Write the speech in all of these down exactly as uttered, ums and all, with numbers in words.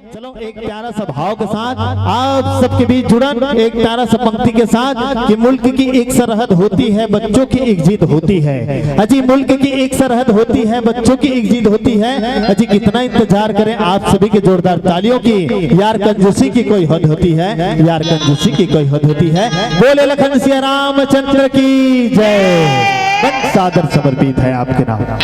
चलो, एक प्यारा सा भाव के साथ आप सबके बीच जुड़न, एक प्यारा सा पंक्ति के साथ कि मुल्क की एक सरहद होती है, बच्चों की एक जिद होती है। अजी, मुल्क की एक सरहद होती है, बच्चों की एक जिद होती है। अजी, कितना इंतजार करें आप सभी के जोरदार तालियों की। यार, कंजूसी की कोई हद होती है, यार, कंजूसी की कोई हद होती है। बोले लखन सिया रामचंद्र की जय। मंच सादर समर्पित है आपके नाम।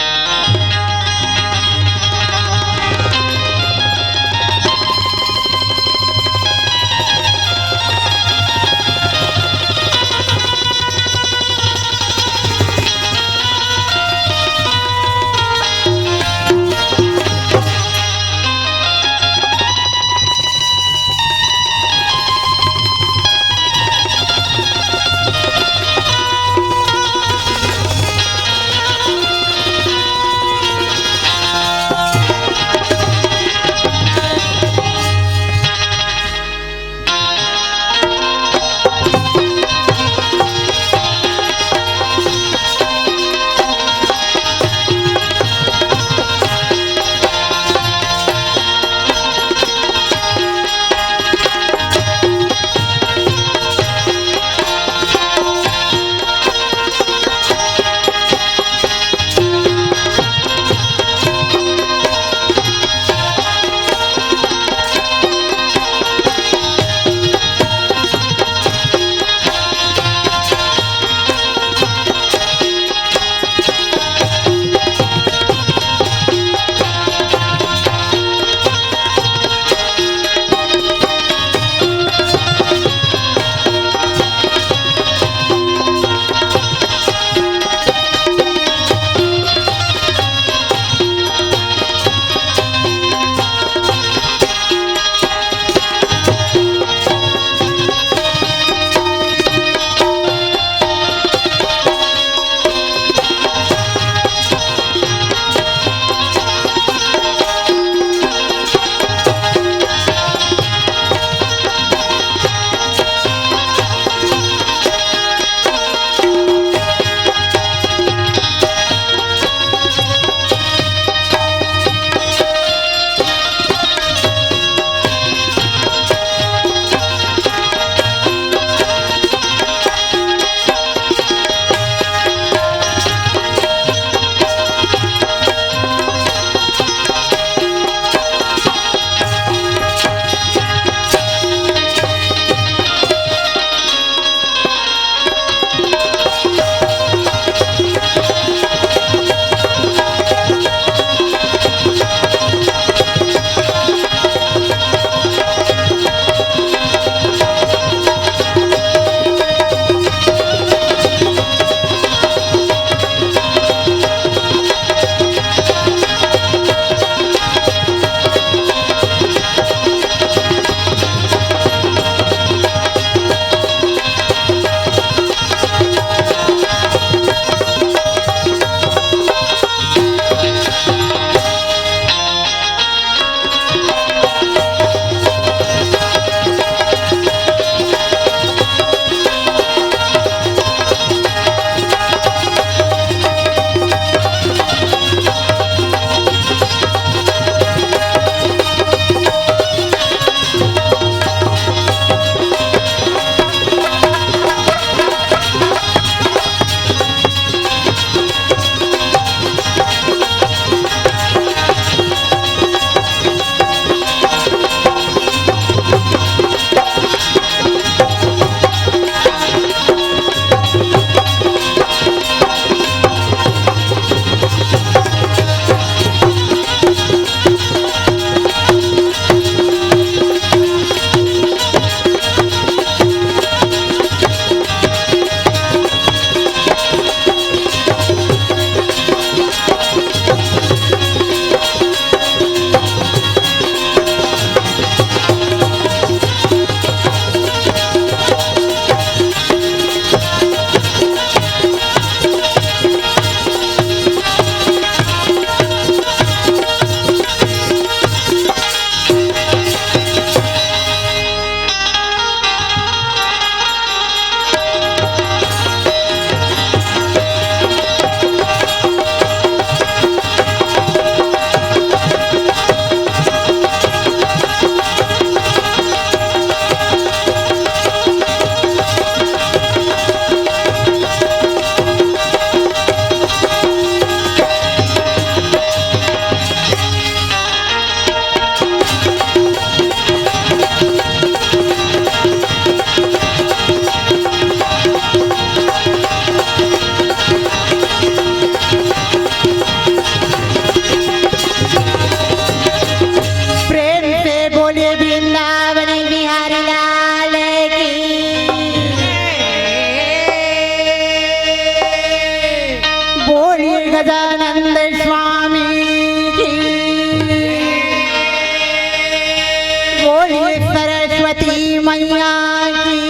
बोलिए सरस्वती मैया की,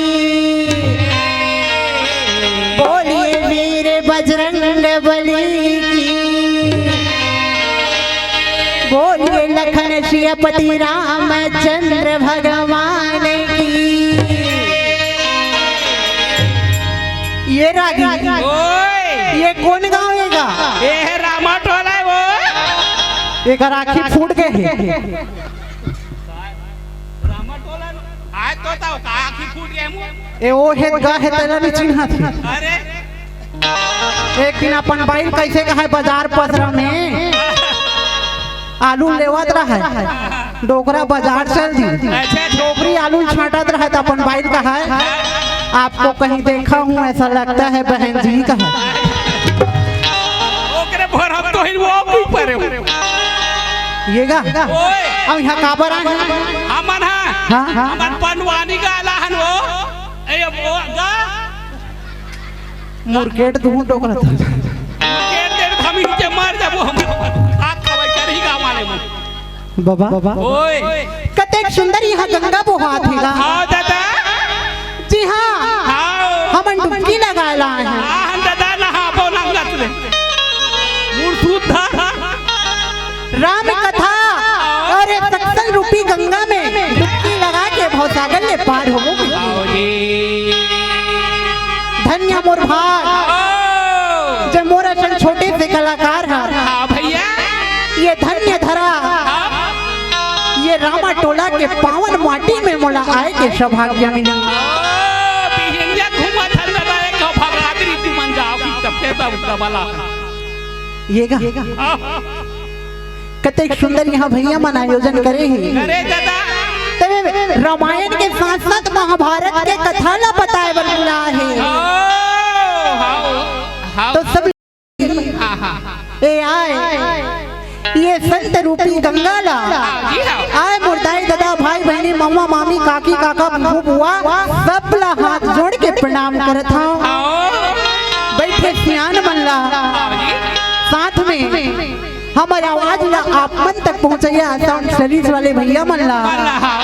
बोलिए वीर बजरंग बली की, बोलिए लखन सियापति रामचंद्र भगवान की। ये रागी, ओए! ये कोन गाँव हे गा? ये हे रामा टोला हे वो। एकर आँखी फूट गे हे। रामा टोला न-, आय तो ताव का आँखी फूट गे मुँह? ए ओ हे गा हे तेला नइ चिन्हत हे। अरे। एक दिन अपन बाई ल कइसे कहय बाजार पसरा में आलू लेवत रहय, डोकरा बाजार चल दी। अच्छा। डोकरी आलू छांटत रहय त अपन बाई ल कहय, "आपको कहीं देखा हूँ, ऐसा लगता है बहन जी," कहय। ओकरे भर हम तो ही वो भी परे हो। ये गा? ओए। अब यहाँ काबर आए हैं? हमन हा? हाँ, हाँ। हमन पंडवानी गा आला हन वो। ए, वो गा? मुरकेट दुहूँ डोकरा था। मुरकेट दे हम इनके मार जाबो हम। हाथ खवाई कर ही गा मारे मन। बाबा, बाबा। ओए। कतेक सुंदर यहाँ गंगा बोहात हे गा। हाँ दादा। जी हाँ। हाँ। हमन डुबकी लगाए ला आए हैं। हाँ, हम दादा नहाबो नंगत ले। मुरसूद था। राम कथा और ये सत्संग रूपी गंगा में डुबकी लगा के भवसागर ले पार होबो। आओ जी। धन्य मोर भाग, आओ। जे मोर असन छोटे से कलाकार हा। हाँ भैया। ये धन्य धरा, हाँ। ये रामा टोला के पावन माटी में मोला आए के सौभाग्य मिली। आओ, बिहिनिया घूमत हन दादा, एक भगादरी तुमन जाओ कि तब के तब दबला। ये गा? हाँ। कतेक सुंदर यहाँ भैया मन आयोजन करे हे। अरे दादा। तबे रामायण के साथ-साथ महाभारत के कथा ला बताए बर बुलाए हे। हाँ, हाँ, हाँ, तो सब हाँ, हाँ, हाँ। ए आए, ये संत रूपी गंगा ला। हाँ जी, हाँ। आए मोर दाई, ददा, भाई, बहिनी, मम्मा, मामी, काकी, काका, फूफू, बुआ, सब ला हाथ जोड़ के प्रणाम करत हौं। हाँ। बइठे सियान मन ला। हाँ जी। साथ में हमर आवाज ला आप मन तक पहुंचइया sound service वाले भैया मन ला। मन ला, हाँ।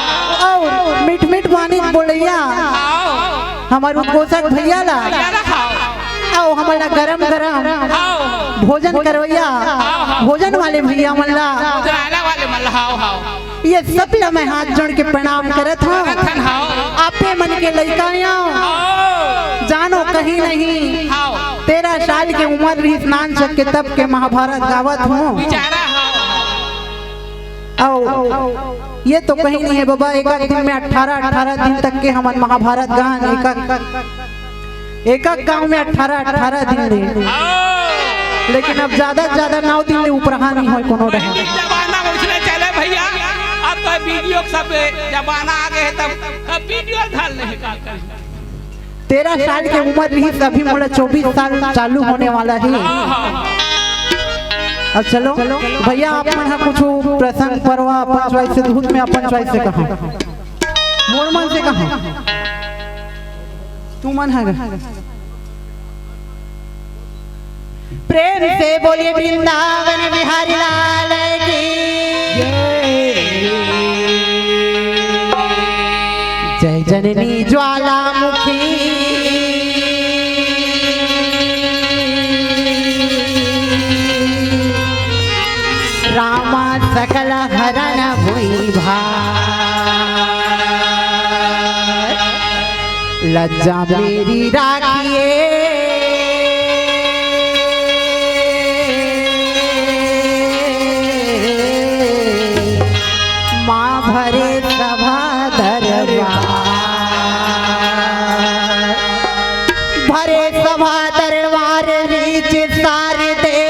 अउ मीठ मीठ बानी बोलइया हाँ। हमर उद्घोषक भैया ला। भैया ला, हाँ। अउ हमर ला गरम गरम हाँ। भोजन करवइया, हाँ, हाँ। भोजन वाले भैया मन ला। भोजनालय वाले मन ला, हाँ, हाँ। ये सब ला मैं हाथ जोड़ के प्रणाम करत हौं। करत हन, हाँ। आपे मन के लइका आंव। हाँ। जानो कहीं नहीं। हाँ। तेरह साल के उमर रहिस नानचक के तब के महाभारत गावत हौं। बेचारा, हाँ। अउ ये तो कहीं नहीं हे बबा, एक एक दिन में अठारह अठारह दिन तक के हमन महाभारत गान, एक एक, एक एक गांव में अठारह अठारह दिन ले। हाँ। लेकिन अब ज्यादा से ज्यादा नौ दिन ले उपराहा नहीं होय कोनो डहर। पहले जमाना में उसने चले भैया, अब तो वीडियो के सब जमाना आ गए, तब, तब वीडियो डाल नहीं का करें। तेरह साल के उमर रहिस, अभी मोला चौबीस साल चालू होने वाला हे। अब चलो भैया, आप मन हा कुछ प्रसंग परवा अपन choice से, धुन में अपन choice से कहा, मोर मन से कहा, तू मन हा गा। प्रेम से बोलिए वृंदावन बिहारी लाल की। जय जननी ज्वालामुखी, रामा सकल हरण हुई भार। लज्जा मेरी राखिए, माँ भरे सभा दरबार। भरे सभा दरबार बीच शारदे,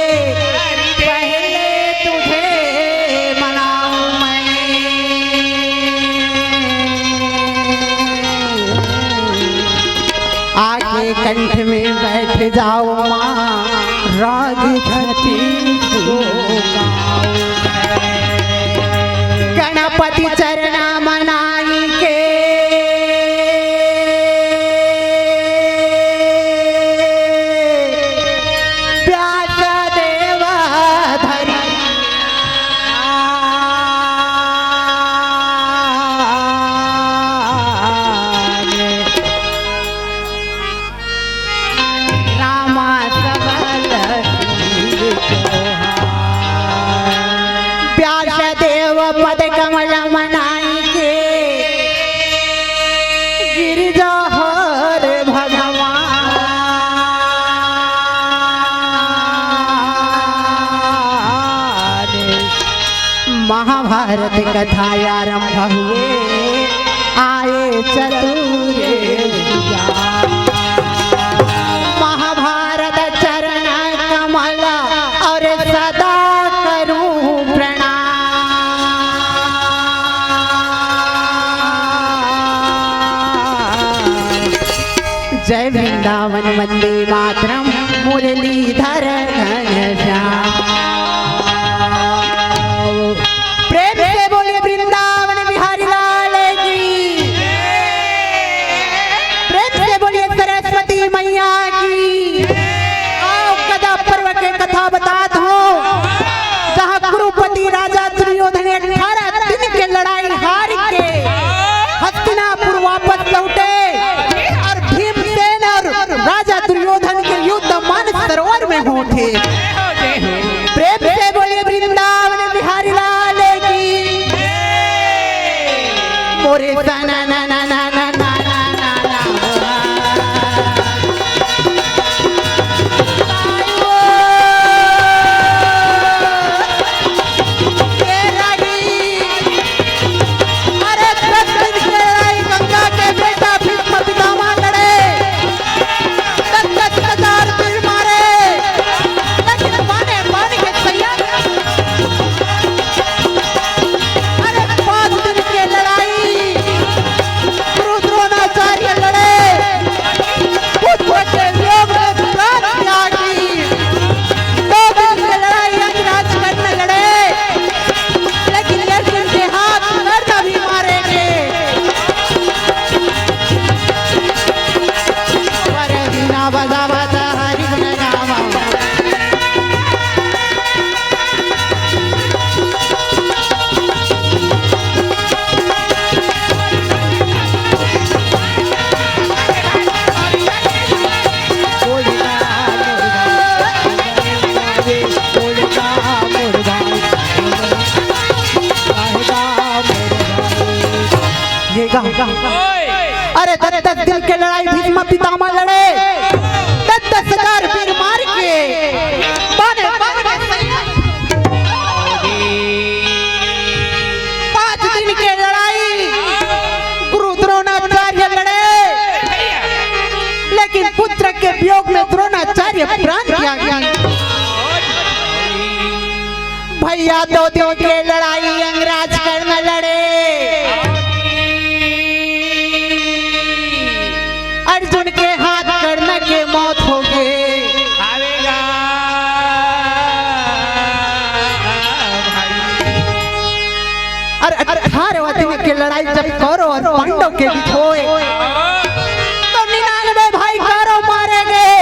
पहले तुझे मनाऊं मैं। आके कंठ में बैठ जाओ माँ, राग छत्तीस को गाओ। गणपति चरणा मनाई के व्यास देवा धरी। रथ कथा आरंभ हुए, आए चतुर महाभारत चरण कमल और सदा करूं प्रणाम। जय वृंदावन वंदे मातरम मुरलीधर घनश्याम। प्रेम से बोलिए वृंदावन बिहारी लाल की। प्रेम से बोलिए सरस्वती मैया की। आओ, गदा पर्व के कथा बतात हूँ, जहाँ कुरुपति राजा दुर्योधन अठारह दिन के लड़ाई हार के हस्तिनापुर वापस लौटे और भीमसेन और राजा दुर्योधन के युद्ध मानस सरोवर में होते। प्रेम से बोलिए वृंदावन बिहारी लाल की। मोरे तना ना ना ना ना ना ना ना ना। अरे दस दिन के लड़ाई गंगा के बेटा भीष्म पितामह लड़े। दस दस हजार तीर मारे, लेकिन माने मान के सैया। अरे पांच दिन के लड़ाई, गुरु द्रोणाचार्य लड़े, पुत्र के वियोग में प्राण त्यागी। दो दिन के लड़ाई अंगराज कर्ण लड़े, लेकिन एक दिन के हाथ कर्ण भी मारेंगे। पर बिना बजावत हरि गुण गावा। ये गा, गा, गा। अरे दस दस दिन के लड़ाई भीष्म पितामह लड़े, दस दस हजार वीर मार के बाने, बाने पांच दिन के लड़ाई गुरु द्रोणाचार्य लड़े, लेकिन पुत्र के वियोग में द्रोणाचार्य प्राण त्याग दिए। भैया दो दिन के लड़ाई अंगराज कर्ण लड़े, अर्जुन के हाथ कर्ण के मौत हो गए। आवेगा भाई। और अठारहवाँ दिन के लड़ाई जब कौरव और पांडव के बीच होए, तो निन्यानवे भाई कौरव मारे गए,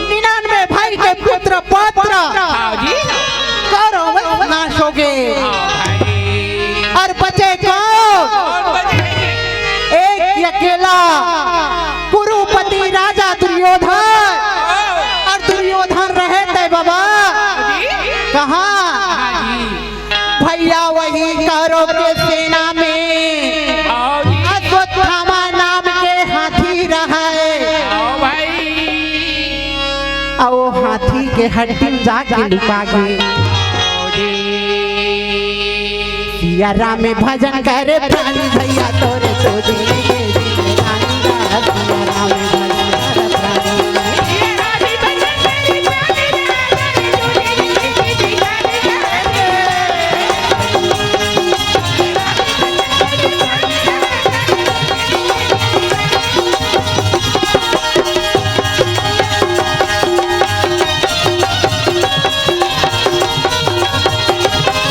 निन्यानवे भाई के पुत्र पौत्र हाँ जी। कौरव नाश हो गए। हाँ भाई। और बचे कौन? कौन बचे? एक अकेला कुरुपति राजा दुर्योधन। और दुर्योधन रहे थे बाबा हाँ जी। कहाँ? हाँ जी। भैया वही कौरव के सेना में आओ जी। अश्वत्थामा नाम के हाथी रहे। आओ भाई। आ वो हाथी के हड्डी में जाके लुका गए। आओ जी। सिया राम भजन करे प्राणी भैया तोरे तो जी। सिया राम भजन करे प्राणी।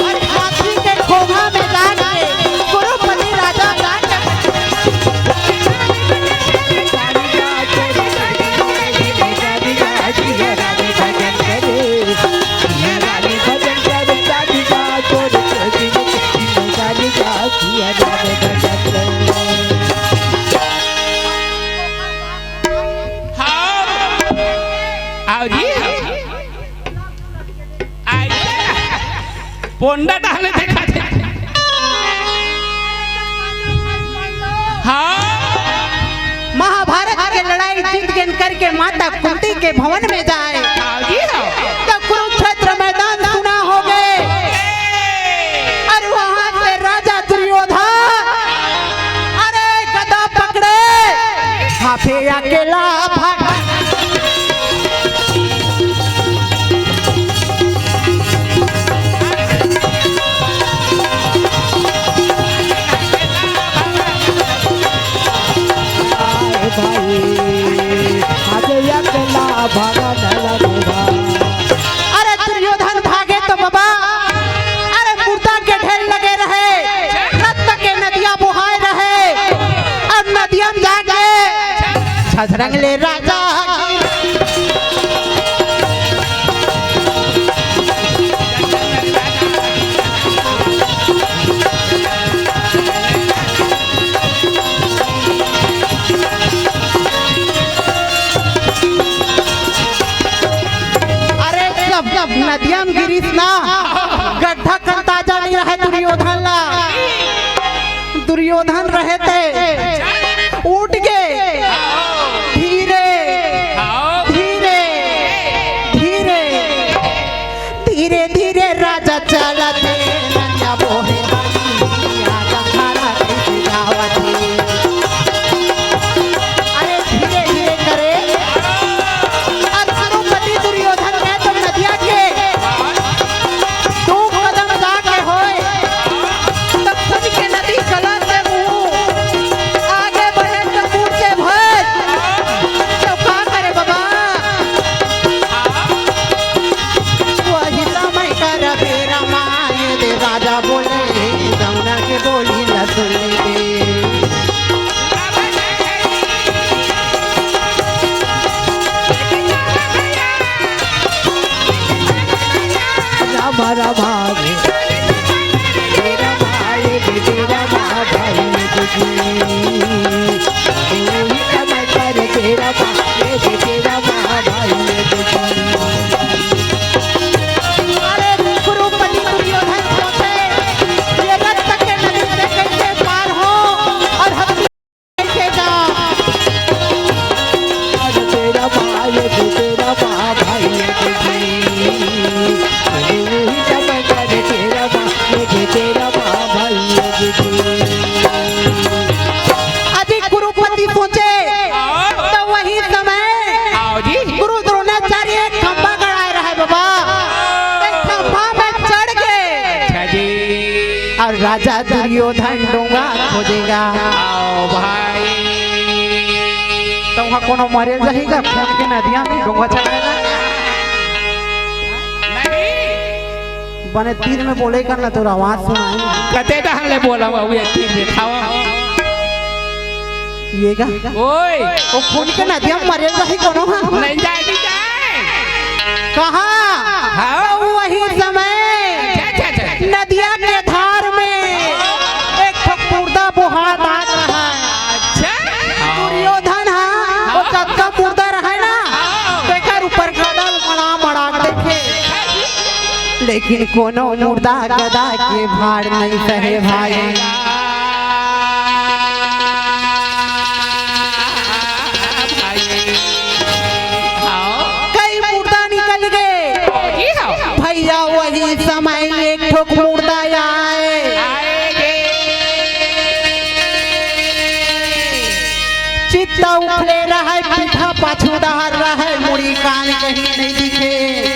और हाथी के खोभा में जाके कुरुपति राजा जाके हाँ। आओ जी। आई। पोंडा डाले देखा थे। हाँ। महाभारत के लड़ाई जीत गेन करके माता कुंती के भवन में जाए। आओ जी, आओ। तो कुरुक्षेत्र मैदान सुना हो गए। फेर अकेला भाग। आए भाई, आज अकेला भागा न लगेगा। अरे दुर्योधन भागे तो बाबा, अरे मुर्दा के ढेर लगे रहे, रक्त के नदिया बोहाए रहे, अउ नदिया में जाके छछरंग ले राजा। अरे जब, जब नदिया में गिरिस ना, गड्ढा के अंदाजा नइ रहे दुर्योधन ला। दुर्योधन रहे ते उठ गे, धीरे, धीरे, धीरे, धीरे, धीरे राजा चलत हे, नदिया बोहे वाली, राजा खड़ा कइसे जावत हे। अरे धीरे धीरे करे। अउ कुरुपति दुर्योधन गए तो नदिया के दू कदम जाके होए, तब खुद के नदी चलत हे मुँह आगे बढ़े तो मुँह से भर। तो का करे बाबा? वही समय कर बेरा माये दे राजा बोले, जमुना के बोली न सुन दे। राम राम रे। तेरा भाई, तेरा भाई, तेरी कमर पर तेरा भाई, तेरा भाई। अरे कुरुपति दुर्योधन सोचे, ये रथ के नदी से कैसे पार हो और हम कैसे जाओ? तेरा भाई, तेरा भाई, तेरा भाई, तेरा भाई। अजी कुरुपति सोचे, तो वही समय आओ जी। गुरु द्रोणाचार्य एक खंभा गड़ाए रहे बाबा। एक खंभा में चढ़ के अच्छा जी। अउ राजा दुर्योधन डोंगा खोजेगा। आओ भाई। तो वहाँ कोनो मरे जाही का? खून के नदिया में डोंगा चढ़ाएगा? नहीं। बने तीर में बोले कर ना, तोर आवाज सुनाई। कते डहर ले बोला हुआ, ये तीर दिखावा। ये का? ओए। वो खून के नदिया में मरे जाही कोनो हा? नहीं जाए, नहीं जाए। कहाँ? हाँ। तो वही समय अच्छा, अच्छा, अच्छा। नदिया के धार में एक ठो मुर्दा बोहात आत रहा है। अच्छा। दुर्योधन हा, वो हाँ। जतका मुर्दा रहे ना, हाँ। तेकर ऊपर गदा मड़ा मड़ा के देखे। लेकिन कोनो मुर्दा गदा के भार नहीं सहे भाई। कई मुर्दा निकल गे। भैया वही समय एक ठोक मुर्दा आए। चित्ता उखले रहे, पीठा पाछू डहर रहे, मुड़ी कान कहीं नहीं दिखे।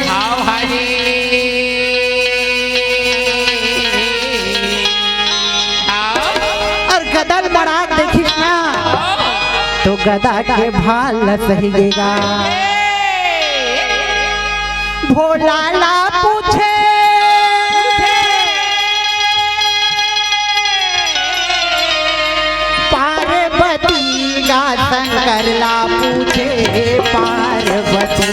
हाव हाजी। हाव। अउ गदा ल मड़ा देखिस ना, तो गदा के भार ल सहिएगा। भोला ला पूछे, पार्वती का शंकर ला पूछे, पार्वती।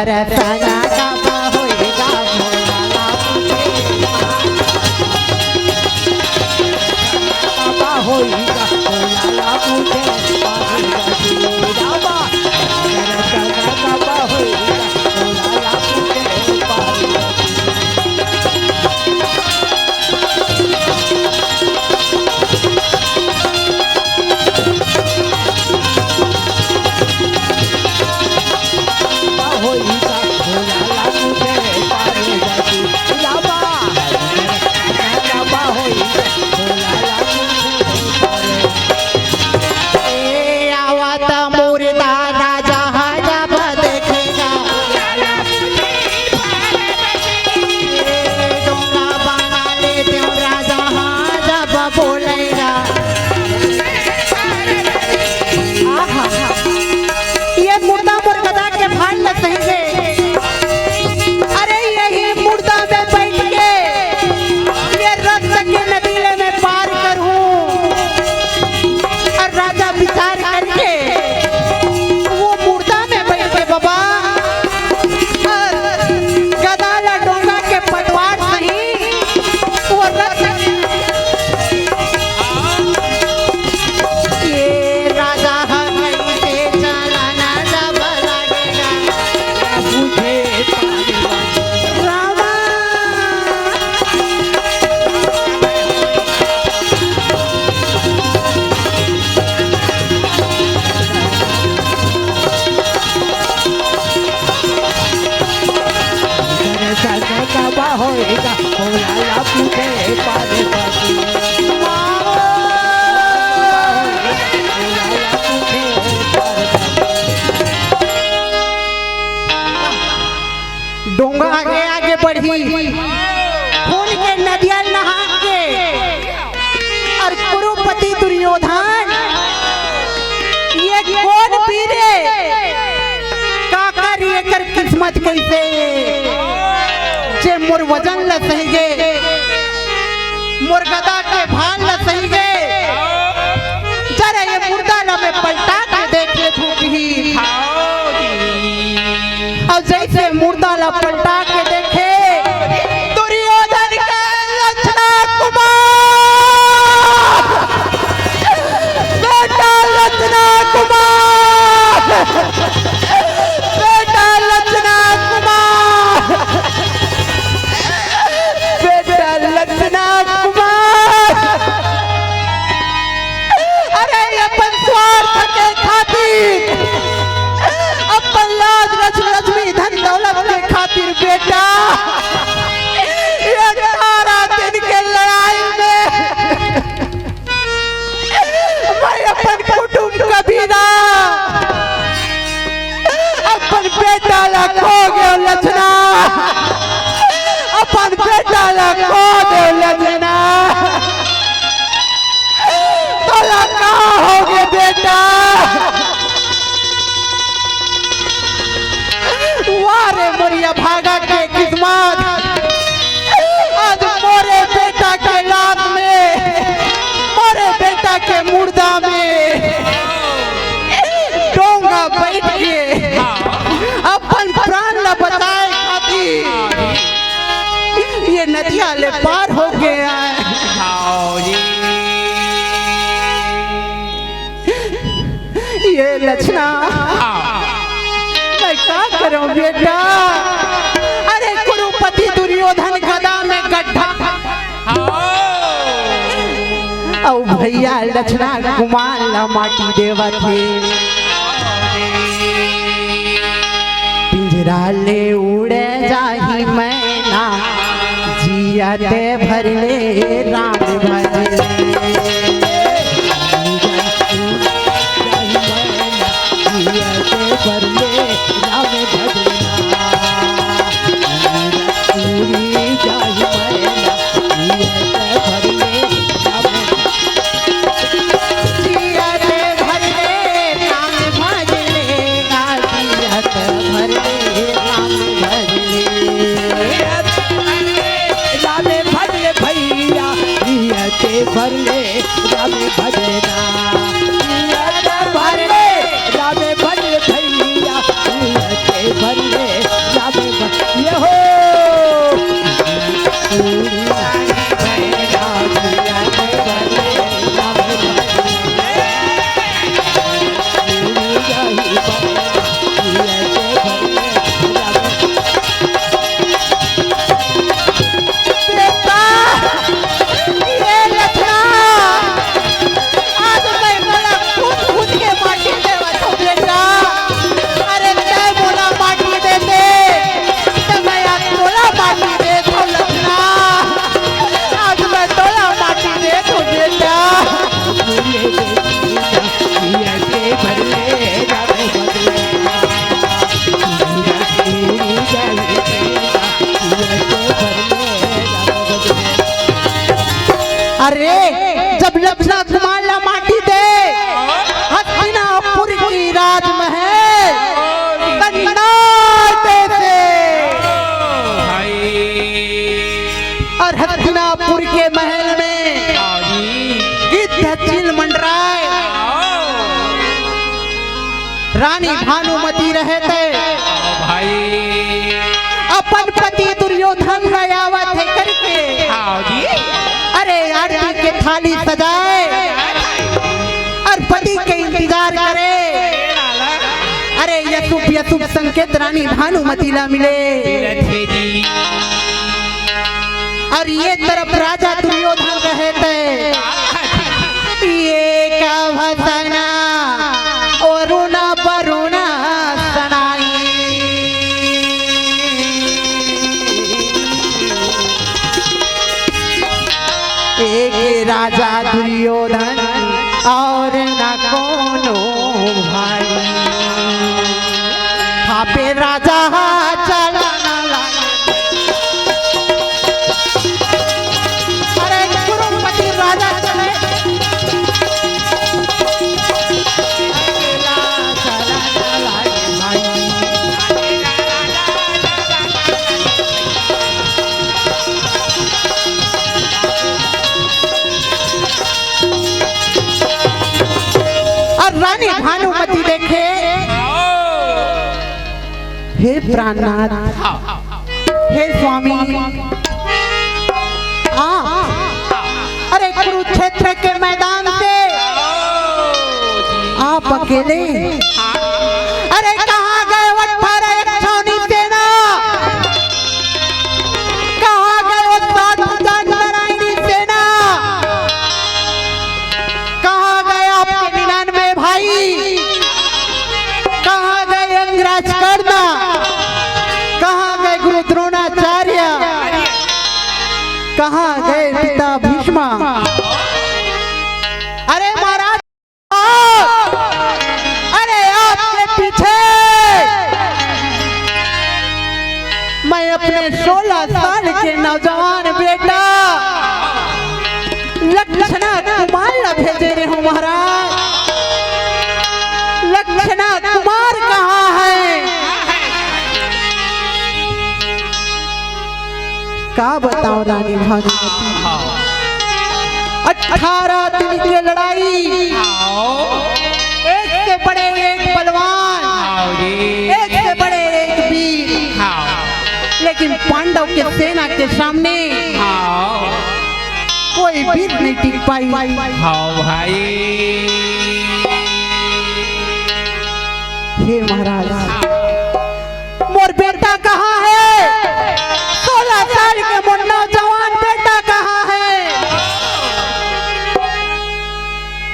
दर्शन कब होएगा भोला ला पूछे। कब होएगा भोला ला पूछे। दर्शन कब होएगा भोला ला पूछे। बही, खून के नदिया नहा के, अउ कुरुपति दुर्योधन, ये कोन पीरे, काकर एकर किस्मत कइसे, जे मोर वजन ल सहिगे, मोर गदा के भार ल सहिगे। जरा ये मुर्दा ल मैं पलटा के देख लेथंव कही। अउ जइसे मुर्दा ल पलटा के देखे, दुर्योधन के लछना कुमार, बेटा लछना कुमार, बेटा लछना कुमार, बेटा लछना कुमार। अरे, अपन स्वार्थ के खातिर, अपन लाज, रज-, लक्ष्मी, धन दौलत के खातिर बेटा, ये अठारह दिन के लड़ाई में मैं अपन कुटुंब कबीरा, अपन बेटा ला खो गेंव लछना, अपन बेटा ला खो गेंव लछना। तोला का होगे बेटा? वाह रे मोर अभागा के किस्मत, आज मोरे बेटा के लाश में, मोरे बेटा के मुर्दा में डोंगा बइठ के अपन प्राण ला बचाए खातिर ये नदिया ले पार होगे हे। ये लछना, मैं का करंव बेटा? अरे कुरुपति दुर्योधन गदा में गड्ढा, अउ भइया लछना कुमार ला माटी देवत हे। पिंजरा ले उड़े जाही मैना, जियत भर ले राम भज ले। जियत भर ले राम भज ले। उड़ी जाही मैना, जियत भर ले राम भज ले। जियत भर ले राम भज ले, जियत भर ले राम भज ले। राम भज ले भइया, जियत भर ले राम भज ले ना। जियत भर ले राम भज ले भइया, जियत भर ले राम भज ले। ये हो। बेटा, ये लछना, आज मैं तोला कूट कूट के माटी देवत हंव बेटा। अरे तैं मोला माटी दे दे, त मैं आज तोला माटी देत हंव लछना। आज मैं तोला माटी देत हंव बेटा। अरे, जब लछना कुमार ला माटी दे, हस्तिनापुर के राजमहल तैयार दे दे। अउ हस्तिनापुर के महल में गिद्ध चील मंडराय। रानी भानुमति रहे ते भाई। अपन पति दुर्योधन ला आवत हे करके। हाँ जी। अरे आरती के थाली सजाए अउ पति के इंतजार करे। अरे अशुभ अशुभ संकेत रानी भानुमति ला मिले। अउ ये तरफ राजा दुर्योधन रहे ते। ये का भसना, ओरुना बरुना सनाई। एक राजा दुर्योधन अउ ना कोनो भाई। हाँ पे राजा हा चलना लागे। भानुमति देखे, हे प्राणनाथ, हे स्वामी, आ, अरे कुरुक्षेत्र के मैदान से आप अकेले, अरे कहाँ गए वो अठारह एक छौनी सेना? कहाँ गए वो सात हजार नारायणी सेना? कहाँ गए आपके निन्यानवे भाई? कहाँ गए अंगराज कर्ण? कहाँ गए गुरु द्रोणाचार्य? कहाँ गए पिता भीष्म? अरे महाराज, अरे आपके पीछे मैं अपने सोलह साल के नौजवान बेटा लक्षणा कुमार ला भेजे रहे हूँ महाराज। लक्षणा कुमार कहाँ है? का बताओ रानी भानुमति, अठारह दिन की लड़ाई, एक से बड़े एक बलवान, एक से बड़े एक वीर, लेकिन पांडव के सेना के सामने कोई वीर नहीं टिक पाई। हाँ भाई। हे महाराज, मोर बेटा कहाँ है? सोलह साल के मोर नौजवान बेटा कहाँ है?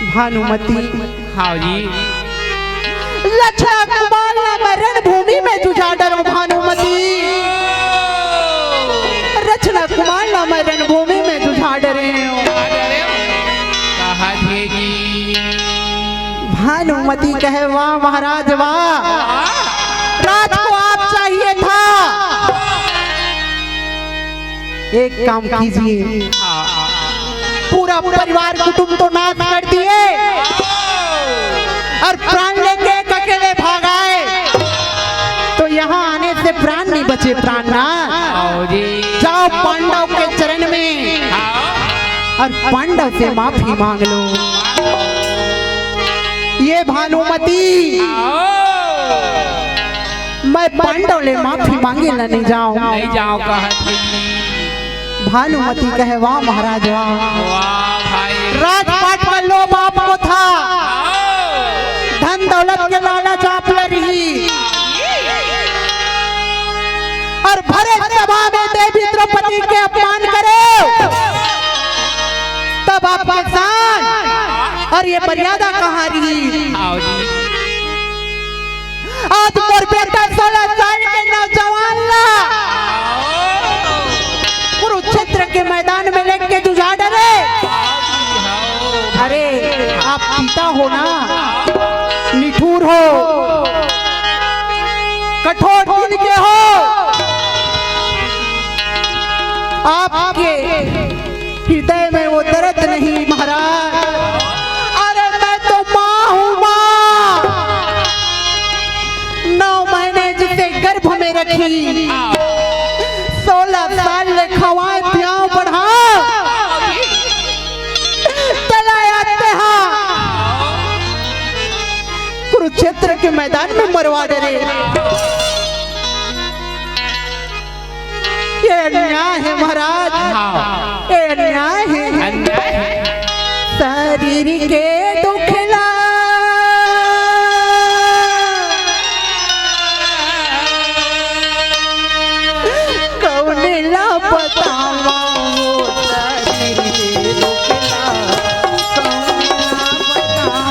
भानुमति, हाँ जी। लक्षणा कुमार ला मैं रणभूमि में जुझा डरूं भानुमति। लक्षणा कुमार ला मैं रणभूमि में जुझा डरे हूँ। कहा थे जी। भानुमति कहे, वाह महाराज वाह, राज को आप चाहिए था। एक काम कीजिए, पूरा परिवार कुटुंब तो नाश कर दिए और प्राण लेके एक अकेले भाग आए, तो यहाँ आने से प्राण नहीं बचे। प्राणनाथ, जाओ पांडव के चरण में और पांडव से माफी मांग लो। ये भानुमति, मैं पांडव ले माफी मांगे ला नहीं जाऊं। नहीं जाओ कहा थी। भानुमति कहे, वाह महाराज वाह। वाह भाई। राजपाट का लोभ आपको था, धन दौलत के लालच आप ला रही, और भरे सभा में देवी द्रौपदी के अपमान करे, तब आपके शान और ये मर्यादा कहाँ रही? आओ जी। आज मोर बेटा सोलह साल के नौजवान ला कुरुक्षेत्र के मैदान में लेके जुझा डरे। अरे, आप पिता हो ना, निठुर हो, कठोर दिल के हो, आपके हृदय में वो दर्द नहीं महाराज। अरे मैं तो माँ हूँ माँ, नौ महीने जिसे गर्भ में रखी, सोलह साल ले खवाए पियाओ बढ़ाओ, चला आते हाँ कुरुक्षेत्र के मैदान में मरवा डरे। ये अन्याय है महाराज, हाँ। ये अन्याय है। अन्याय है। शरीर के दुखला कौन ला बतावा हो, शरीर के दुखला कौन ला बतावा।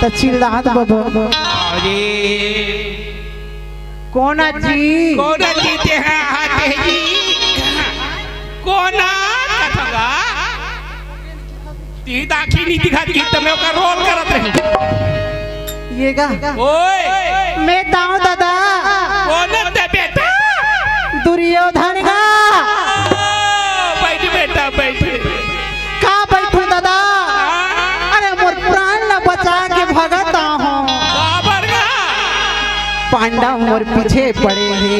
त चिल्लात बबो। अरे। कोन जी? कोन जी ते हा आते जी? कोन कथंगा? ती दाखी नी दिखत कि त मैं ओकर रोल करत रही। ये गा? ओए। मैं तांव दादा। कोन ते बेटा? दुर्योधन गा। ओ, बैठ बेटा, बैठ। का बैठू दादा? अरे मोर प्राण ला बचा के भगत आहूं। काबर गा? पांडव मोर पीछे पड़े हे।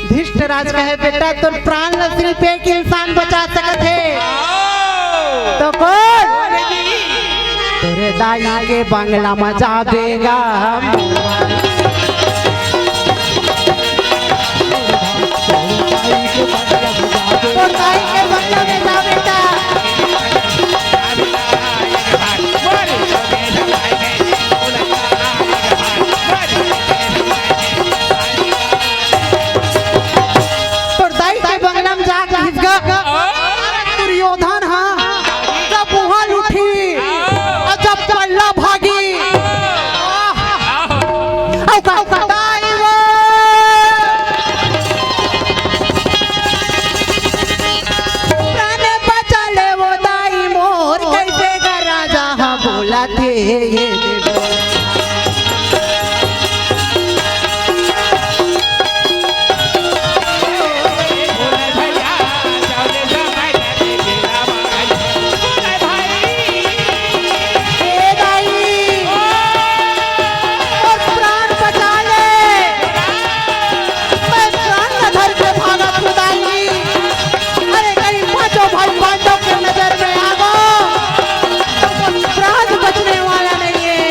धृतराज कहे, बेटा, तोर प्राण ला सिर्फ एक इंसान बचा सकत हे। तो कोन? तोरे दाई के बंगला म जाबे गा। तोर दाई के बंगला में जा बेटा। तोर दाई के बंगला में जा कहिस गा। दुर्योधन हा जब उहां लुठी अउ जब पल्ला भागी, अउ का, अउ का दाई वो, प्राण बचा ले वो दाई मोर, कइसे गा राजा हा बोलथे। ए दाई, मोर प्राण बचा ले। मैं प्राण ला धर के भागत हूं दाई। अरे कहीं पांचों भाई पांडव के नजर में आ गो, तो मोर प्राण बचने वाला नहीं है।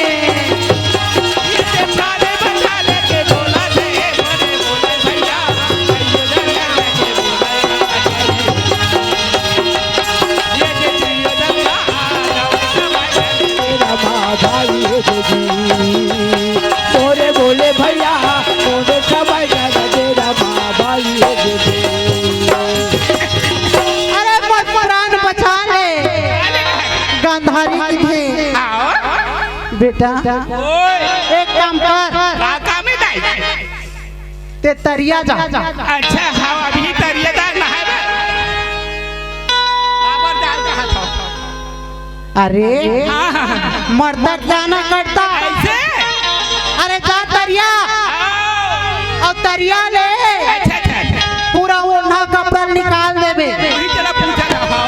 अरे मोर प्राण बचा ले, गांधारी कथे। बेटा, ओए। एक काम कर। का काम हे दाई? ते तरिया जा। अच्छा, हाँ, अभी तरिया जा, नहाए बर। काबर जा कहा था? अरे, हाँ, हाँ, हाँ। मरता क्या ना करता? ऐसे? अरे जा तरिया। हाँ। अउ तरिया ले। अच्छा, अच्छा, अच्छा। पूरा ओढ़ना कपड़ा निकाल देबे। वही तेरा पूछा था, हाँ।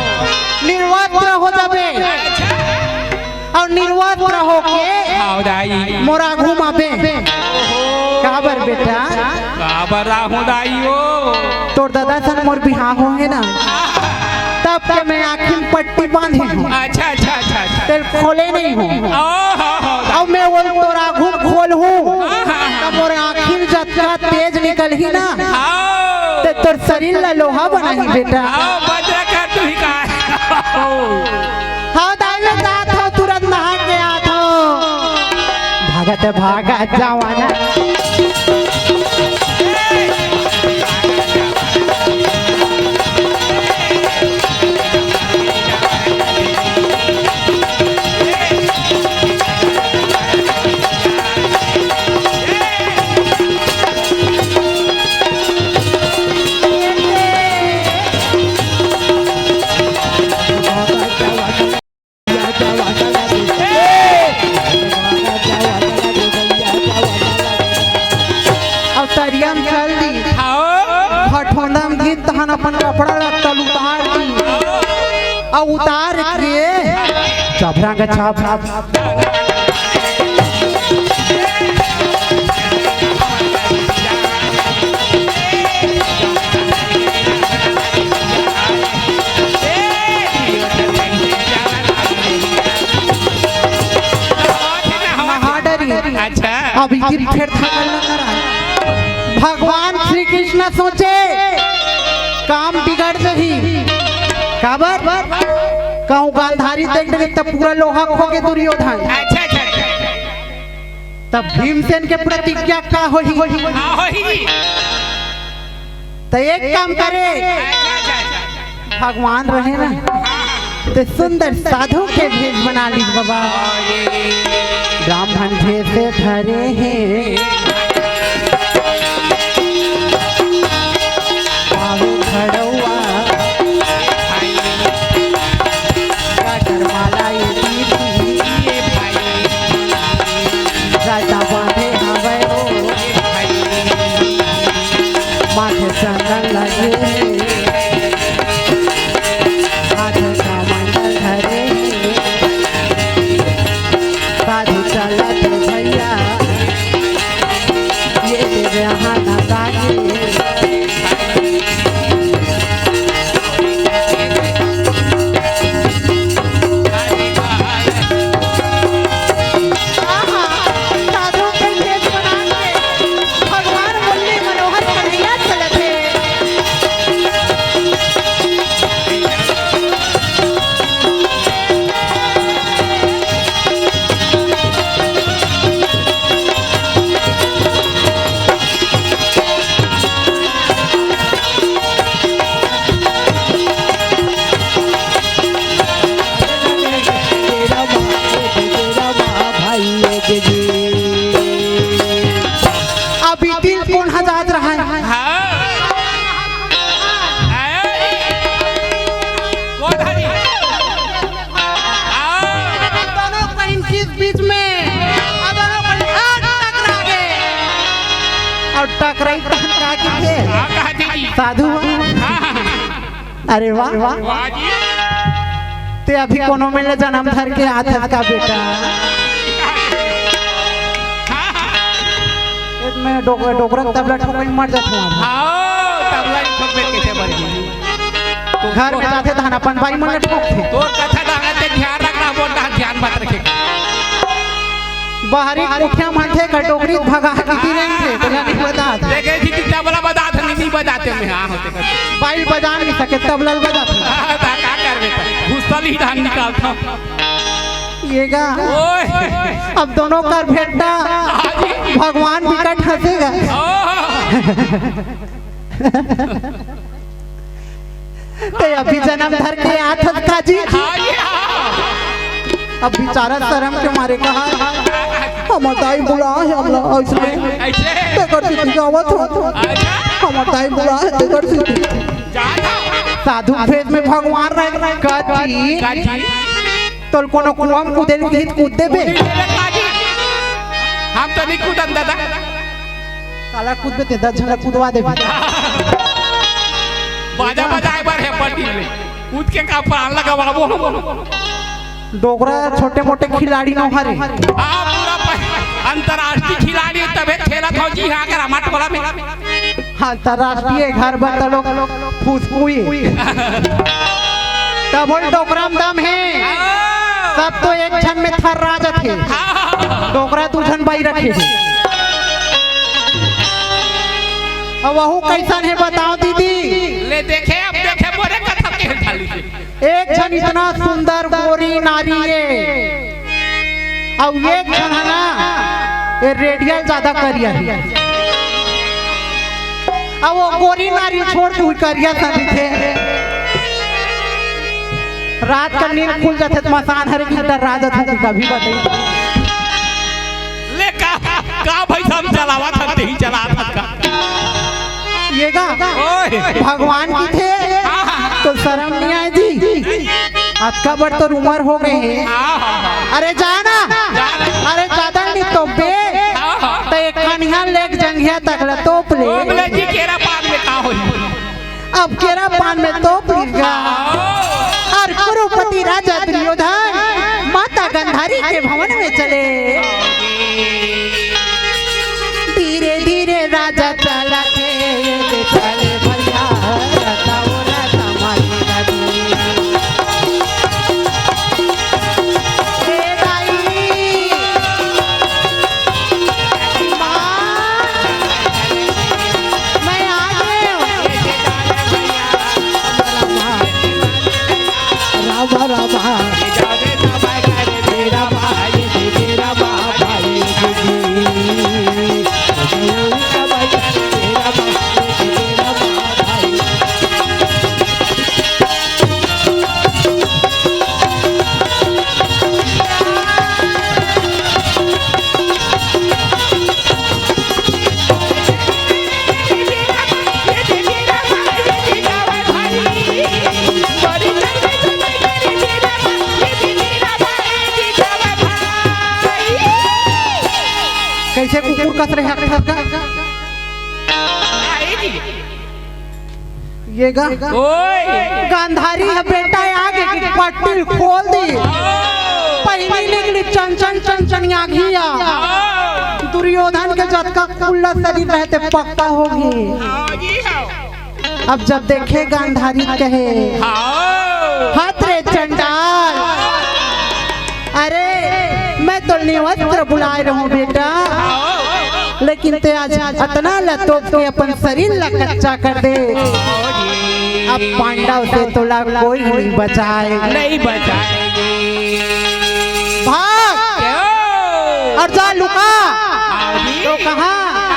निर्वस्त्र हो जाबे। अच्छा। अउ निर्वस्त्र होके हाँ, दाई। मोर आघू म आबे। काबर बेटा? काबर आहूं दाई ओ? तोर ददा सन मोर बिहाव होहे ना, तब के मैं आँखी म पट्टी बांधे हूँ। अच्छा, अच्छा, अच्छा, अच्छा। तेल खोले नहीं हूँ। ओ, हो, हो, दाई। अब मैं वो तोर आघू म खोलहूँ, हाँ, हाँ, हाँ। तब मोर आँखी म जतका तेज निकलही ना, हाँ। ते तोर शरीर ला लोहा बनाही बेटा। हाँ, बजरा का तू ही कहा। हव दाई, मैं जात हव, तुरंत नहा के आत हव। भागत भागत जवाना। अब तरिया म चल दी। हाँ। भठोंदा म गिन तहन अपन कपड़ा लत्ता ल उतार दी। अउ उतार के चभरा के छाप। नहा डरी। अच्छा। अब इधर फेर थकल न करा। भगवान श्री कृष्ण सोचे, काम बिगड़ जही। काबर? कहूँ गांधारी देख लेबे त पूरा लोहा खो के दुर्योधन। अच्छा, अच्छा, अच्छा। तब भीमसेन के प्रतिज्ञा का होही? का होही? त एक काम करे, अच्छा, अच्छा, अच्छा। भगवान रहे ना, ते सुंदर साधु के भेष बना ली बाबा। ब्राह्मण भेष धरे हे। आवे खड़उआ। गाजर माला ये दीदी। राजा बांधे हवे ओ। माथे चंदन लगे। हाथ कमंडल धरे। साधु चलत भैया। ये देवे हाथ लागे। आहा, साधु के भेष बना के भगवान मुरली मनोहर कन्हैया चलत हे। अभी दिल कोन ह जात रहा है? हाँ। हाँ। वो धरी। हाँ। दोनों कहीं किस बीच में, और दोनों कहीं आग टकरा गए। और टकराई तहन का की थे? हाँ, कहा दीदी। साधु। हाँ। अरे वाह, वाह। वाह जी। ते अभी कोनो में ले जन्म धर के आत हस का बेटा? हाँ, हाँ। एक में डोक-, डोकरा तबला ठोकई मर जात हूँ। हाँ, तबला ही ठोक में कैसे मर गई? तो घर में जाथे तहन अपन बाई मन ले ठोकथे। तोर कथा डांगा ते ध्यान रखना, बोल रहा ध्यान मत रखे। बाहरी कुठिया मानथे का डोकरी भगा के गिरे थे, तो जाने बता दे। देखे जी, तबला बजा थे, नहीं, नहीं बजाते मैं, हाँ, होते करते। बाइल बजा नहीं सके, तबला बजा थे। हाँ, ता का कर बेटा, घुसल ही धान निकालता। ये गा। ओए। अब दोनों कर भेंटा, हाँ जी। भगवान बिकट हंसेगा। ओह। ते अभी जन्म धर के आत हस का जी? हाँ, ये हाँ। अब बेचारा शर्म के मारे कहा, "हमर दाई बुला है, हमला इसमें ऐसे? तेकर सेती जावत हो। अच्छा। हमर दाई बुला है, तेकर सेती।" जा, जा। साधु भेष में भगवान रह का जी? का जी? तोल कोनो कुआं में कूदे ल कहित कूद देबे? कूद देबे का जी? हम तो नहीं कूदन दादा। काला कूदबे ते दस झन ला कुदवा देबे। बाजा बजाए बर हे पटी ले। कूद के का प्राण लगवाबो हम। डोकरा छोटे मोटे खिलाड़ी नो हरे। हाँ, पूरा प-, अंतर्राष्ट्रीय खिलाड़ी तबे खेलत हो जी, हाँ, अगर हमार टोला में। हाँ, अंतर्राष्ट्रीय घर बन तलो फुसकुई। तब बोल डोकरा में दम है। हाँ। सब तो एक झन में थर्रा जाथे। हाँ। डोकरा दू झन बाई रखे हे। अब वहू कैसन हे बताओ दीदी? ले देखे, अब देखे मोरे कथा के ढाली से। एक झन इतना सुंदर गोरी नारी हे, अउ एक झन हे ना, ये रेडियल ज्यादा करिया हे। अब वो गोरी नारी छोड़ के हुई करिया सन दिखे। रात का नींद खुल जाथे त मसान हरे की डर राजत हे कि कभी बताई। ले का, का भाई हम चलावत हन, तेही चलावत हन का? ये गा? ओए। भगवान की थे, हाँ, हाँ। तो शर्म नहीं आए जी। अतका बड़ तो उमर हो गए हे। हाँ, हाँ, हाँ। अरे जाना। जाना। अरे ज्यादा नहीं तो बे। हाँ, हाँ। तो एक कनिहा लेक जंघिया तक ला तोप ले। तोप ले जी, केरा पान में का होई? अब केरा पान में तोप लीस गा। और कुरुपति राजा दुर्योधन माता गांधारी के भवन में चले। धीरे धीरे राजा चला थे, चले भैया, रता ओ रता मारी नदी। ए दाई, माँ, मैं आ गए हूँ। रामा, रामा, मेरा भाई, मेरा बाबा। ये गा ओए। गांधारी ह बेटा आगे के पट्टी खोल दी। पहली निकली चंचन चंचन आगिया। दुर्योधन के जतका कुल्ला शरीर रहते पक्का होगी। अब जब देखे गांधारी कहे, हाथ रे चंडाल, अरे मैं तो निवस्त्र बुलाए रहूं बेटा, लेकिन ते आज अतना ल तोप के अपन शरीर ला कच्चा कर दे। अब पांडव से तोला कोई नहीं बचाए। नहीं बचाएगी। भाग क्यों? और जा लुका। हाँ जी। तो कहा?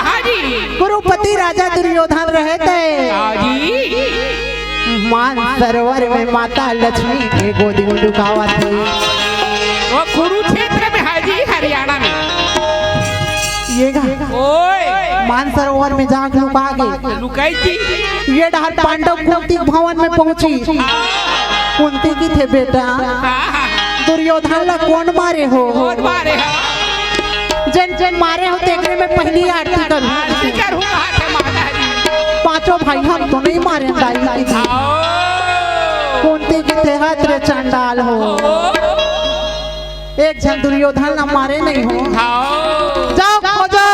हाँ जी। कुरुपति राजा दुर्योधन रहे थे। हाँ जी। मान सरोवर में माता लक्ष्मी के गोदी में लुकावा थे। वो कुरुक्षेत्र में है जी, हरियाणा में। ये गा ओए। मान सरोवर में जाके लुका गए। लुकाई जी। ये डहर पांडव कुंती भवन में पहुंची। कुंती की थे बेटा, दुर्योधन ला कौन मारे हो? कौन मारे हो? जेन जेन मारे हो तेकरे में पहली आरती करूं। आरती करूं, हाथ माता जी। पांचों भाई हम तो नहीं मारे दाई की थी। आओ। कुंती की थे हाथ रे चंडाल हो। ओ। एक झन दुर्योधन ला मारे नहीं हो। आओ। जाओ खोजो।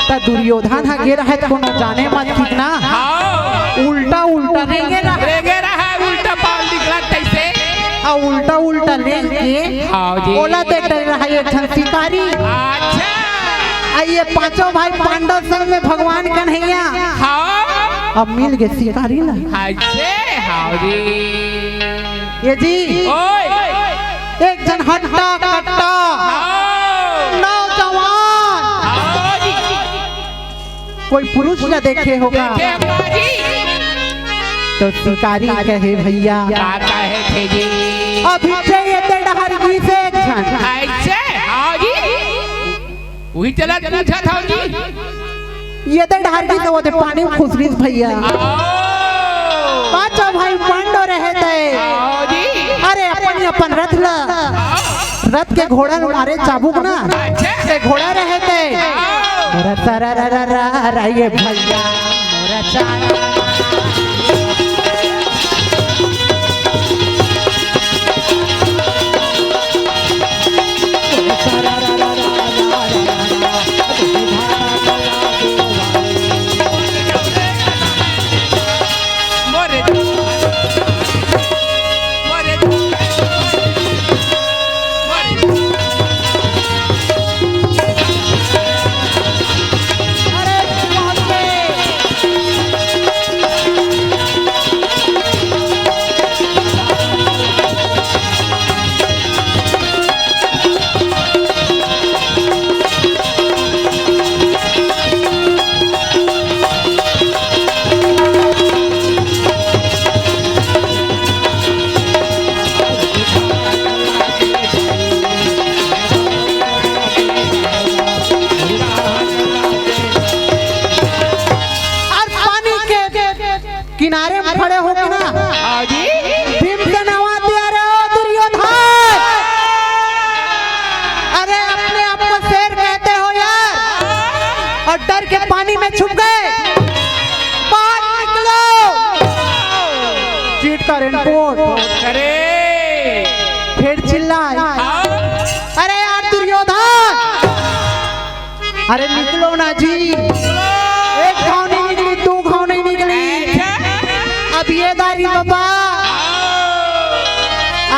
त दुर्योधन ह गे रहे त कोनो जाने मत कितना। आओ। उल्टा उल्टा रेंगे रहे। रेंगे रहे, उल्टा पाल निकला तैसे। आ उल्टा उल्टा रेंग के हाँ जी। ओला दे डरे रहे एक झन शिकारी। अच्छा। आ ये पांचों भाई पांडव संग में भगवान कन्हैया। हाँ। अब मिल गए शिकारी ला। अच्छे, हाँ जी। ये जी। ओए। एक झन हट्टा कट्टा हाँ। नौजवान हाँ जी। कोई पुरुष न देखे होगा। देखे होगा जी। तो शिकारी कहे भैया। का कहे थे जी? अभी से ये ते डहर की से एक झन। ऐसे? हाँ जी। वही चला पूछा था जी। ये ते डहर की से वो ते पानी में खुसरिस भैया। आओ। पांचों भाई पांडव रहे थे। आओ जी। अरे अपन अपन रथ ला। रथ के घोड़ा ल मारे चाबुक ना, ते घोड़ा रहे ते। मोरा सरा रा रा रा रा ये भैया, मोरा चारा। और पानी के किनारे में खड़े हो के ना हाँ जी। भीम से नवा दिया रे ओ दुर्योधन। अरे अपने आप को शेर कहते हो यार, और डर के पानी में छुप गए। बाहर निकलो। चीट का रेनकोट। अरे। फिर चिल्लाए। हाँ। अरे यार दुर्योधन, अरे निकलो ना जी, एक घाव नहीं निकली, दो घाव नहीं निकली। अब ये दारी बाबा,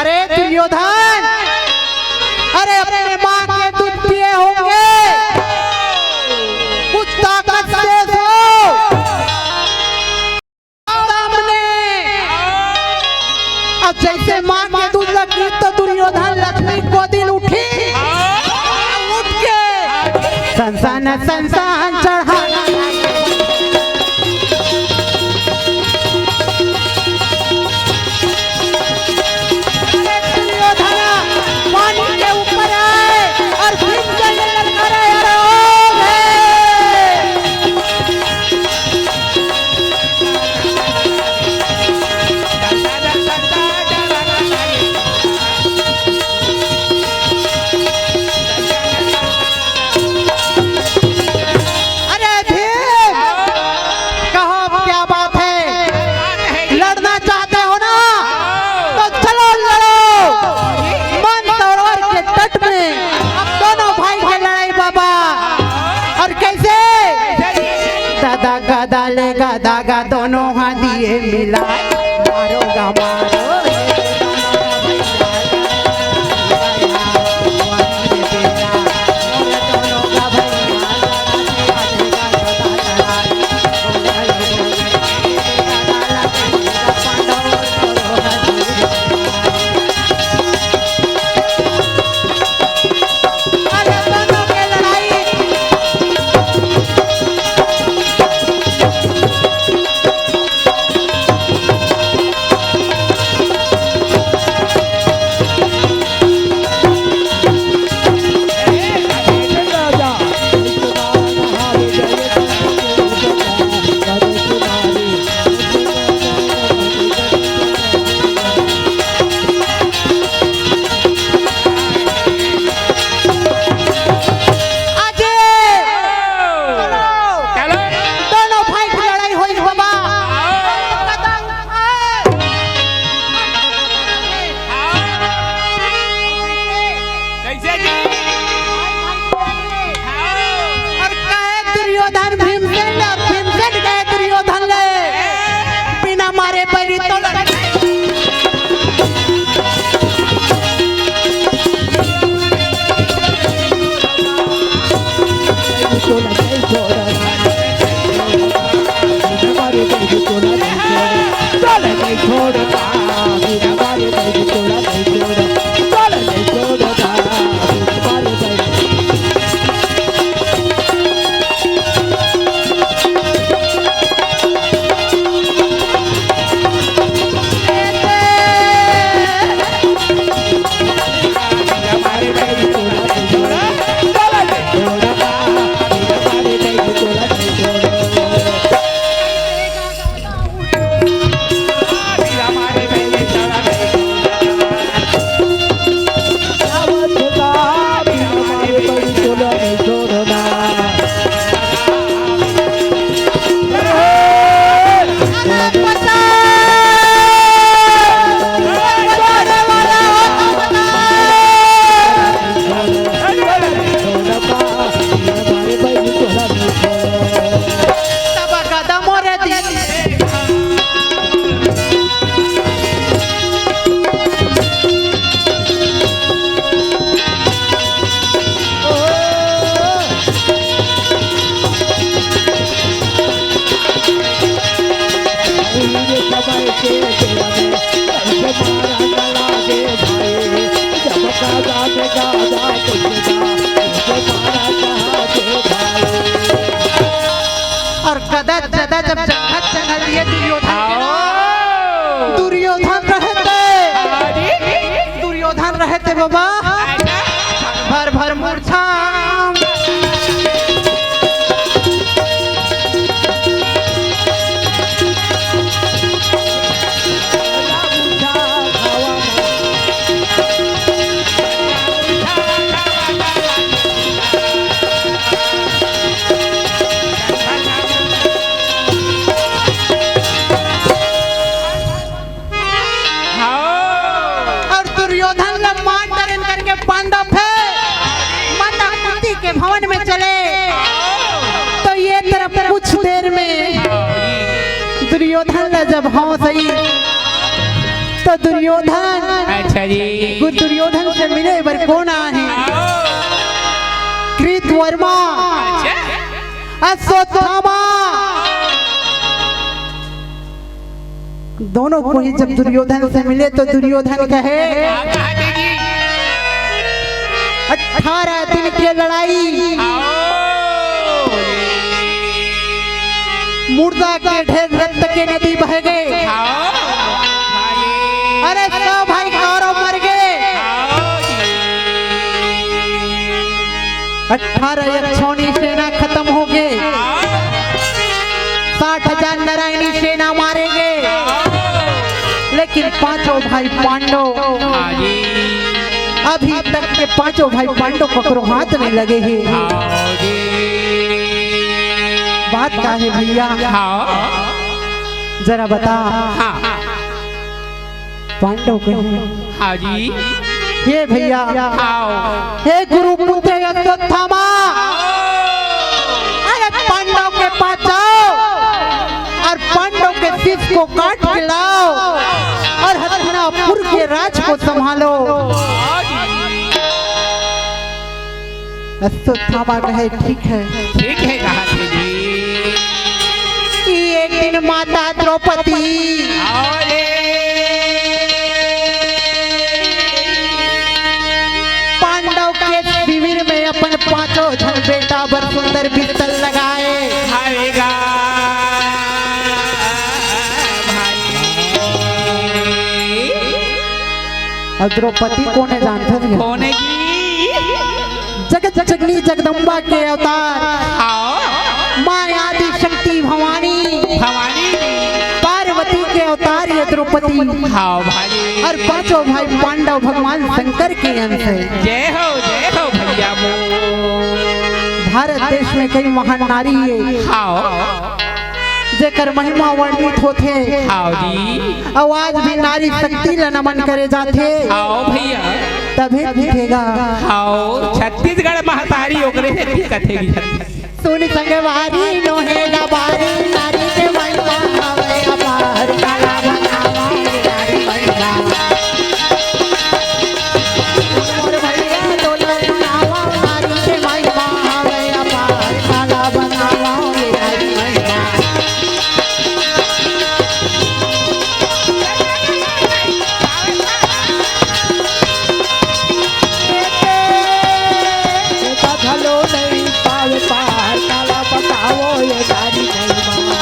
अरे दुर्योधन, अरे अपने माँ के दूध पिए होंगे, कुछ ताकत से दो। सामने। अब जैसे माँ के दूध लगी तो दुर्योधन लक्ष्मी गोदी ल उठी। उठ के संसन संसन चढ़ा। अरे दुर्योधन पानी के ऊपर आए और भीम के लिए ललकारा, अरे ओ भाई। गदा ले गदा गा दोनों हा दिए मिला, मारो गा मारो। अजय! चलो। दोनों भाई की लड़ाई होई बाबा। आओ। आओ। कैसे जी? आओ। और कहे दुर्योधन भीमसेन ले, भीमसेन कहे दुर्योधन ले, बिना मारे बैरी तो लड़ और कदा जदा जब जंघत चंघल दिए दुर्योधन के ना, आओ। दुर्योधन रहते, आओ जी। दुर्योधन रहते बाबा, अच्छा। भर भर मूर्छा। हाँ। और दुर्योधन ला मार डरेन करके पांडव हे माता कुंती के भवन में चले, तो ये तरफ कुछ देर में दुर्योधन ला जब हौसई, तो दुर्योधन, अच्छा जी। गु-, दुर्योधन से मिले बर कोन आहे? कृतवर्मा, अच्छा। अश्वत्थामा। दोनों कोई जब दुर्योधन से मिले तो दुर्योधन कहे, "अठारह दिन के लड़ाई, मुर्दा के ढेर, रक्त के नदी बह गए।" अरे, सब भाई कौरव मर गए। अठारह यक्षोणी सेना खत्म हो गए, साठ हजार नारायणी सेना मारे गए, लेकिन पांचों भाई पांडव, अभी तक के पांचों भाई पांडव ककरो हाथ नहीं लगे हे। बात का है भैया? जरा बता। पांडव कहे, हाँ जी। हे भैया, आओ। हे गुरु पुत्र अश्वत्थामा, आओ। अरे पांडव के पास जाओ, इसको काट के लाओ और हस्तिनापुर के राज को संभालो। अश्वत्थामा कहे, "ठीक है।" ठीक है, कहा थे जी। कि एक दिन माता द्रौपदी अरे। पांडव के शिविर में अपन पांचों झन बेटा बर सुंदर बिस्तर लगाए। आएगा भाई। अउ द्रौपदी कोन हे जानथस? कोन हे जी? जगत जननी जगदम्बा के अवतार। हाँ। माँ आदि शक्ति भवानी। भवानी। पार्वती के अवतार ये द्रौपदी। हाँ भाई। अउ पांचों भाई पांडव भगवान शंकर के अंश हे। जय हो, जय हो भैया मोर। भारत देश में कई महान नारी हे। हाँ। जेकर महिमा वर्णित होथे। हाँ जी। अउ आज भी नारी शक्ति ला नमन करे जाथे। हाँ भैया। तभे दिखेगा। हाँ, छत्तीसगढ़ महतारी ओकरे से भी कथे भी छत्तीस। सुन संगवारी नोहे ला बारी नारी के महिमा हवे अपार। काला बनावा नारी महिमा। मोर भैया तोला बनावा नारी के महिमा हवे अपार। काला बनावा नारी महिमा। एका घलो नहीं पावे पार, काला बताओ ये नारी महिमा।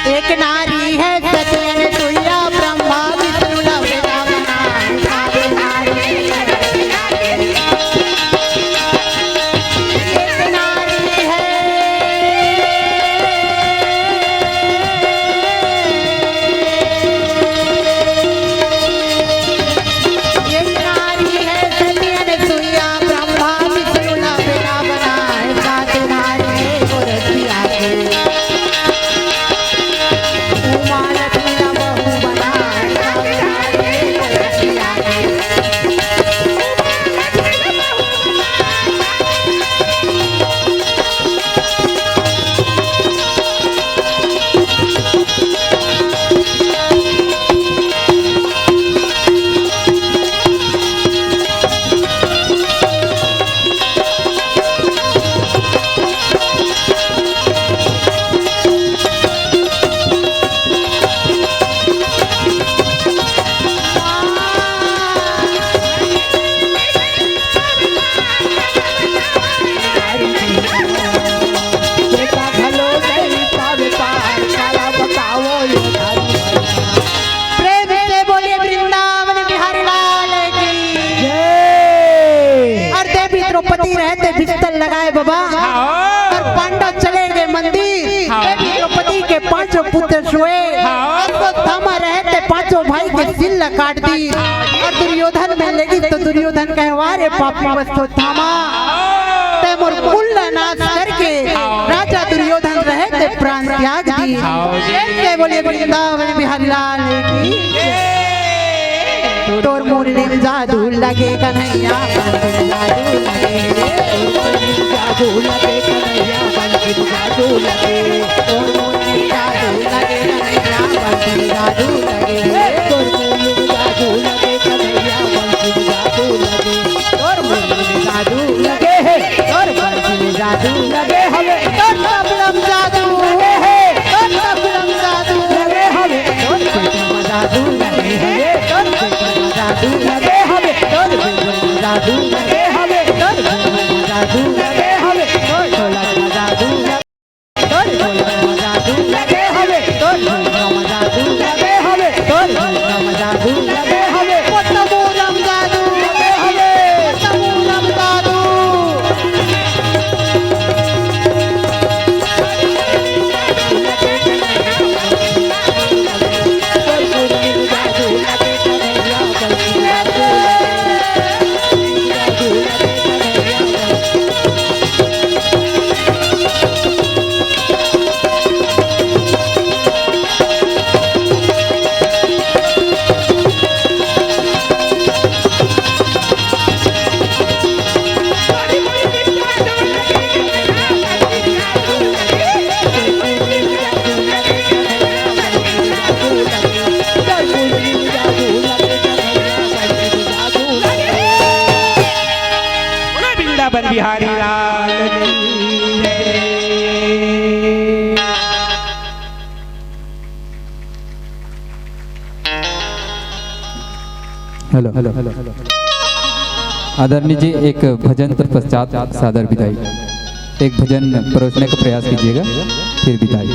एक नारी है सती अनसुईया, ब्रह्मा विष्णु लव नाम नाम। एक नारी है। एक नारी है सती अनसुईया, ब्रह्मा विष्णु ला बेटा बनाए, सात नारी है गोरखिया के। उमा लक्ष्मी ला बहू बनाए, सात नारी है गोरखिया के। प्रेम से बोलिए वृंदावन बिहारी लाल की। जय। अउ देवी द्रौपदी रहे ते बिस्तर लगाए बाबा। हाँ। अउ पांडव चले गए मंदिर। हाँ। देवी द्रौपदी के पांचों पुत्र सोए। हाँ। अश्वत्थामा रहे ते पांचों भाई के सिल ला काट दी। अउ दुर्योधन में लगी तो दुर्योधन कहे, "वाह रे पापी अश्वत्थामा, ते मोर कुल ला नाश करके राजा दुर्योधन रहे ते प्राण त्याग दी।" प्रेम से बोलिए वृंदावन बिहारी लाल की। तोर मुरली में जादू लगे कन्हैया, बंसी में जादू लगे। तोर मुरली में जादू लगे कन्हैया, बंसी में जादू लगे। तोर मुरली में जादू लगे कन्हैया, बंसी में जादू लगे। तोर मुरली में जादू लगे कन्हैया, बंसी में जादू लगे। तोर मुरली में जादू लगे हे, तोर बंसी में जादू लगे हवे। तोर तबला में जादू लगे हे, तोर तबला में जादू लगे हवे। तोर पेटी में जादू लगे हवे, तोर पेटी में जादू लगे हवे। तोर पेटी में जादू लगे हवे, तोर पेटी में जादू लगे हवे। तोर ढोलक में जादू लगे तोर ढोलक म जादू लगे हवे, तोर ढोलक म जादू लगे हवे, तोर ढोलक म जादू लगे हवे। ओ तबूरा म जादू लगे हवे, ओ तबूरा म जादू। बिहारी लाल की जय। Hello, hello, hello. आदरणीय जी, एक भजन तत्पश्चात सादर विदाई। एक भजन परोसने का प्रयास कीजिएगा, फिर विदाई।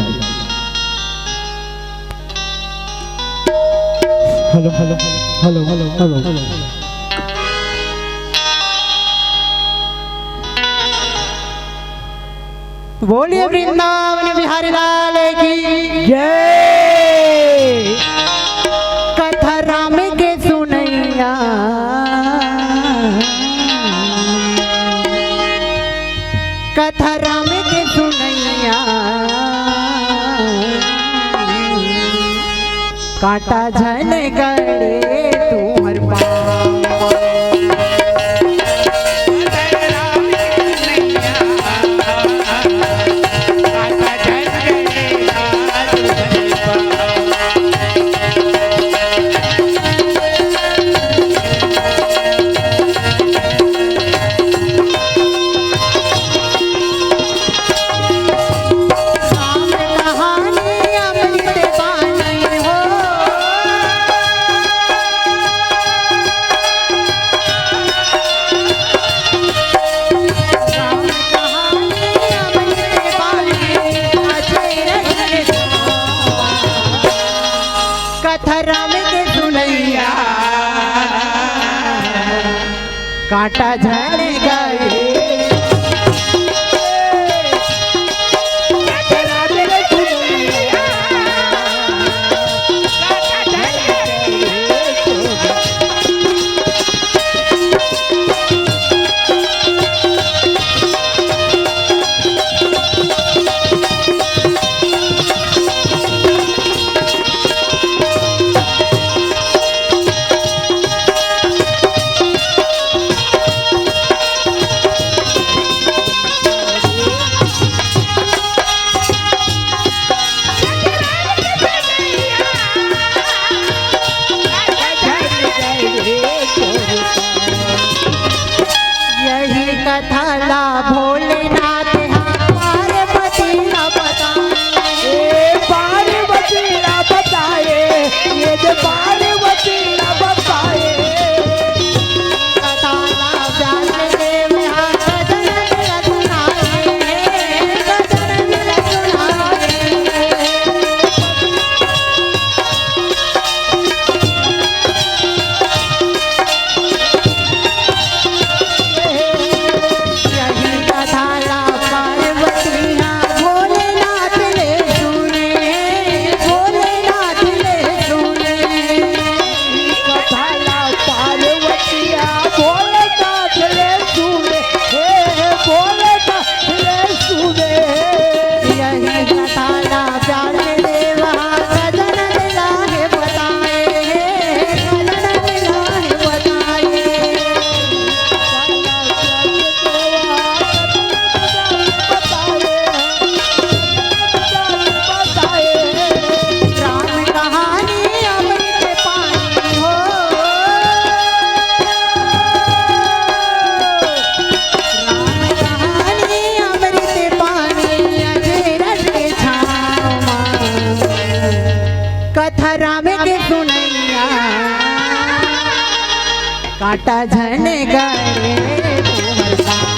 Hello, hello, hello, hello, hello. बोलिए वृंदावन बिहारी लाल की जय। कथा राम के सुनैया, कथा राम के सुनैया, कांटा झन गड़े तुंहर पाँव। कथा राम के सुनैया, कांटा झड़ गए। यही कथा ला भोलेनाथ हा पार्वती ला बताए। ए पार्वती ला बताए, ये जे पार्वती ला बताए। कथा ला व्यास देव हा गजानन ला सुनाए, गजानन ला सुनाए। यही कथा ला पार्वती हा भोलेनाथ ले सुने, भोलेनाथ ले सुने। कथा ला पार्वती हा भोलेनाथ ले सुने, हे भोलेनाथ ले सुने। यही कथा ला व्यास देव हा गजानन ला हे बताए, गजानन ला हे बताए। राम कहानी अमृत पानी हो। राम कहानी अमृत पानी, अजय रस के छाँव मा। कथा राम के सुनैया, कांटा झन गड़े तुंहर पाँव।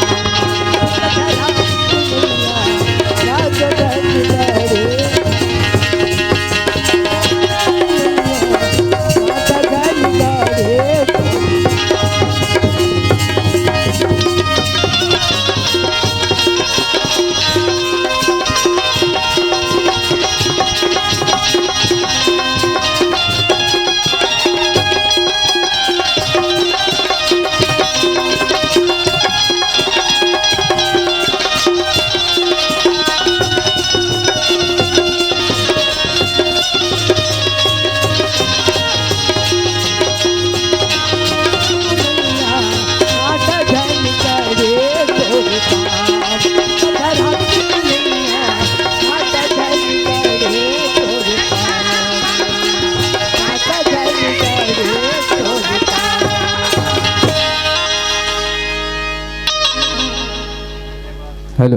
हेलो।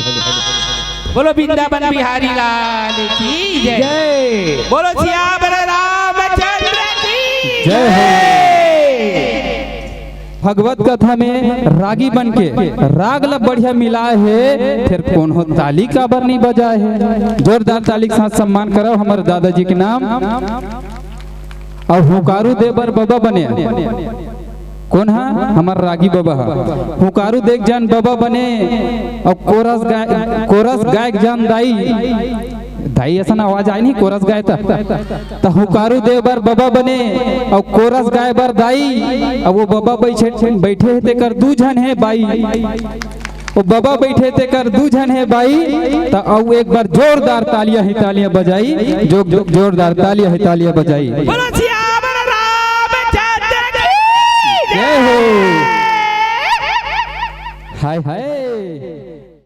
बोलो वृंदावन बिहारी लाल की जय। जय। बोलो सियावर रामचंद्र की जय हो। भगवत कथा में रागी बन के राग ला बढ़िया मिलाए हे, फेर कोनो ताली काबर नहीं बजाए हे? जोरदार ताली के साथ सम्मान करव हमर दादाजी के नाम। अउ हुंकारू दे बर बबा बने। कोन हा? हमर रागी बबा हा। हुंकारू दे के जान बबा बने। अउ कोरस गाय, कोरस गाय के जान दाई। दाई असन आवाज आय नहीं कोरस गाय त। त हुंकारू दे बर बबा बने। अउ कोरस गाय बर दाई। अब वो बबा बैठे, बैठे हे तेकर दू झन हे बाई। वो बबा बैठे तेकर दू झन हे बाई। त अउ एक बार जोरदार तालियां ही तालियां बजाई। जो, जो, जोरदार तालियां ही तालियां बजाई। बोलो सियावर रामचंद्र की जय हो। हाय हाय।